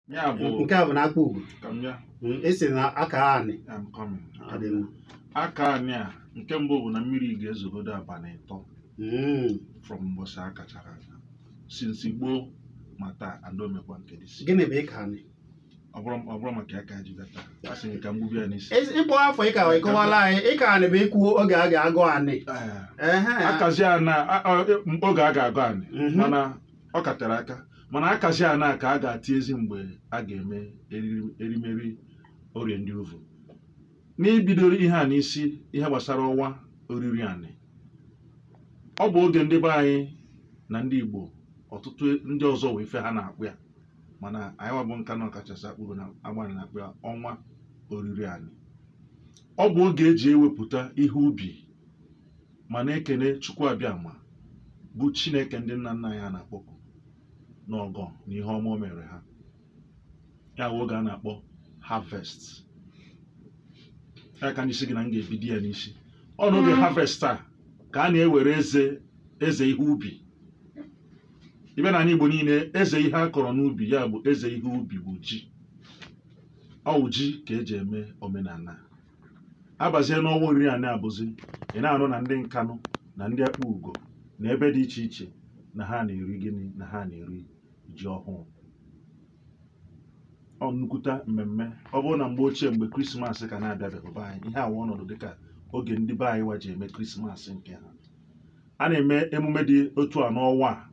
Ya bụ Nke a bụ na Akpugo. Ka m bịa. Esi na aka anị. I'm coming. Ọ dị mma. Aka anị a, nke mbụ bụ na mmiri ga-ezogodo abalị 3 from mbọsị a kachara aka since gboo ma taa and o mekwa nke dị si. Gịnị bụ ịka anị? Ọ bụrụ maka ya ka ji bịa taa, a sị gị ka m gbubi ya n'isi. Ịkpọ afọ ịka ịkọwala anyị, ịka anị bụ ikwu oge a ga-agụ anị. Ehe. Akazi ana oge a ga-agụ anị, mana ọ katere aka, mana akazi ana ka a ga-ati ezi mgbe a ga-eme erimeri orie ndị ovu. N'ibido ihe a n'isi, ihe gbasara ọnwa oriri anị, ọ bụ oge ndị be anyị na ndị Igbo, ọtụtụ ndị ọzọ wee ife ha na-akpụ ya, mana anyị wabụ nka na ọkachasị Akpugo na Agbani na-akpụ ya ọnwa oriri anị. Ọ bụ oge eji ewepụta ihe ubi ma na-ekene Chukwu Abịama bụ Chineke ndị nna nna anyị ha na-akpọku n'ọgọ na ihe ọma o mere ha. Ya bụ oge a na-akpọ harvest. Ya ka ndị sị gị na m ga-ebido ya n'isi. Ọ n'oge harvest a ka a na-ewere eze eze ihe ubi ibe n'ala Igbo niile. Eze ihe a kọrọ n'ubi, ya bụ eze ihe ubi, bụ ji. Ọ wụ ji ka eji eme omenala. Abazie n'ọnwa oriri anị, abụzi ị na-anụ na ndị Nkanụ na ndị Akpugo na ebe dị iche iche na ha na-eri gịnị? Na ha na-eri ji ọhụụ. Ọ nnukwuta mmemme. Ọ bụrụ na mgbe ochie, mgbe Krismas ka na-abịabeghị be anyị, ihe awa ọnọdụ dịka oge ndị be anyị wa ji eme Krismas nke ha, a na-eme emume dị otu a n'ọnwa a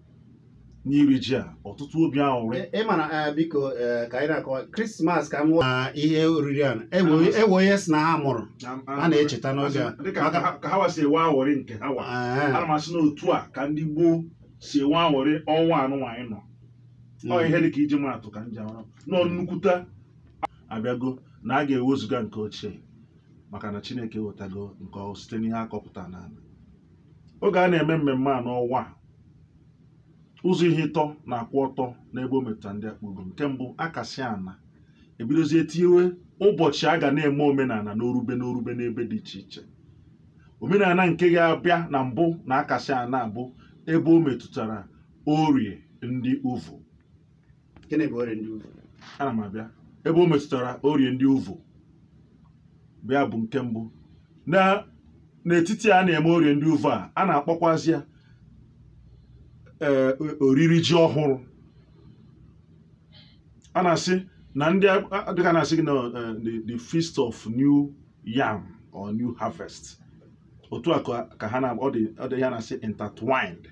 n'iri ji a, ọtụtụ obi aṅụrị. Ị ma na biko, ka anyị na-akọwa Krismas, ka m na ihe oriri a ewe ewe onye si na ha mụrụ a na-echeta n'oge a. Dịka ka ha wa si enwe aghọrị nke ha wa, ana m asị na otu a ka ndị gboo si enwe aghọrị ọnwa anụ anyị nọ. Ọ ihe dịka iji maatụ ka m ji arụ nọ nnukwuta abịago na a ga-ewezuga nke ochie, maka na Chineke ewetago nke ọhụụ site n'ihe akọpụta n'ala. Oge a na-eme mmemme a n'ọnwa a, ụzọ ihe ịtọ na-akwụ ọtọ n'ebe o metụtara ndị Akpugo. Nke mbụ, akasị ana ebidozie tinyewe ụbọchị a ga na-eme omenala n'orube n'orube n'ebe dị iche iche. Omenala nke ga-abịa na mbụ na akasị ana abụ ebe o metụtara orie ndị uvu. Gịnị bụ orie ndị uvu? Ana m abịa. Ebe o metụtara orie ndị uvu bịa bụ nke mbụ na n'etiti a na-eme orie ndị uvu a, a na-akpọkwazi ya ee oriri ji ọhụrụ. A na-asị na ndị dịka na-asị gị na the feast of new yam or new harvest. Otu a ka ha na ọ dị ya na-asị intertwined.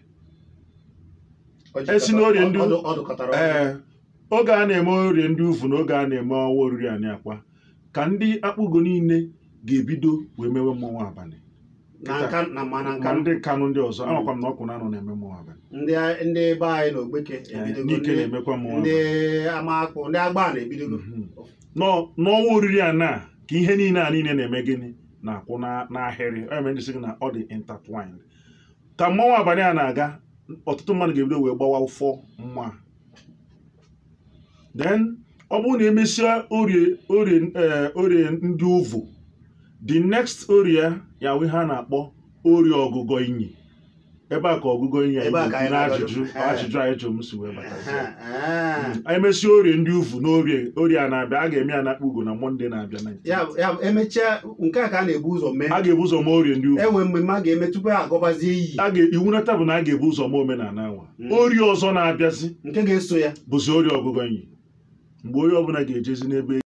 Esi n'orie ndị Ọ dụkọtara ọnụ. Ee, oge a na-eme orie ndị uvu na oge a na-eme ọnwa oriri anị akwa ka ndị Akpugo niile ga-ebido wee mewe mmọnwụ abalị. Na nka na ma na ma nka ndị Nkanụ ndị ọzọ, amakwa m na ọkwụ na-anọ na-eme mmọnwụ abalị. Ndị be anyị na Ogbeke ebidogo. N'ike ndị na-emekwa mmọnwụ ndị abalị. Amakpụ, ndị Agba na-ebidogo. N'ọnwa oriri a na ka ihe niile a niile na-eme gịnị na-akwụ n'ahịrị. Ọ eme ndị sị gị na ọ dị intertwined. Ka mmọnwụ abalị a na-aga, ọtụtụ mmadụ ga-ebido wee gbawa ụfọ mma. Then ọ bụrụ na emesịa orie ndị uvu, the next orie ya wụ ihe a na-akpọ orie ọgụgọ inyi. Ebe a ka ọgụgọ inyi Ebe a ka anyị na na-agọdọ. ajụjụ ajụjụ anyị jụrụ m si wee batazie. Ee. Anyị mesịa orie ndị uvu na orie a na-abịa, a ga-eme ya na Akpugo na Mọnde na-abịa na Ya bụ, emechaa nke a ka a na-ebu ụzọ mee. A ga-ebu ụzọ mee orie ndị uvu. Enwe mmemme a ga-eme tupu a agọbazie iyi. A ga iwu nata bụ na a ga-ebu ụzọ mee omenala anwa. Orie ọzọ na-abịazi nke ga-eso ya bụzi orie ọgụgọ inyi, mgbe onye ọbụla ga-ejezi n'ebe.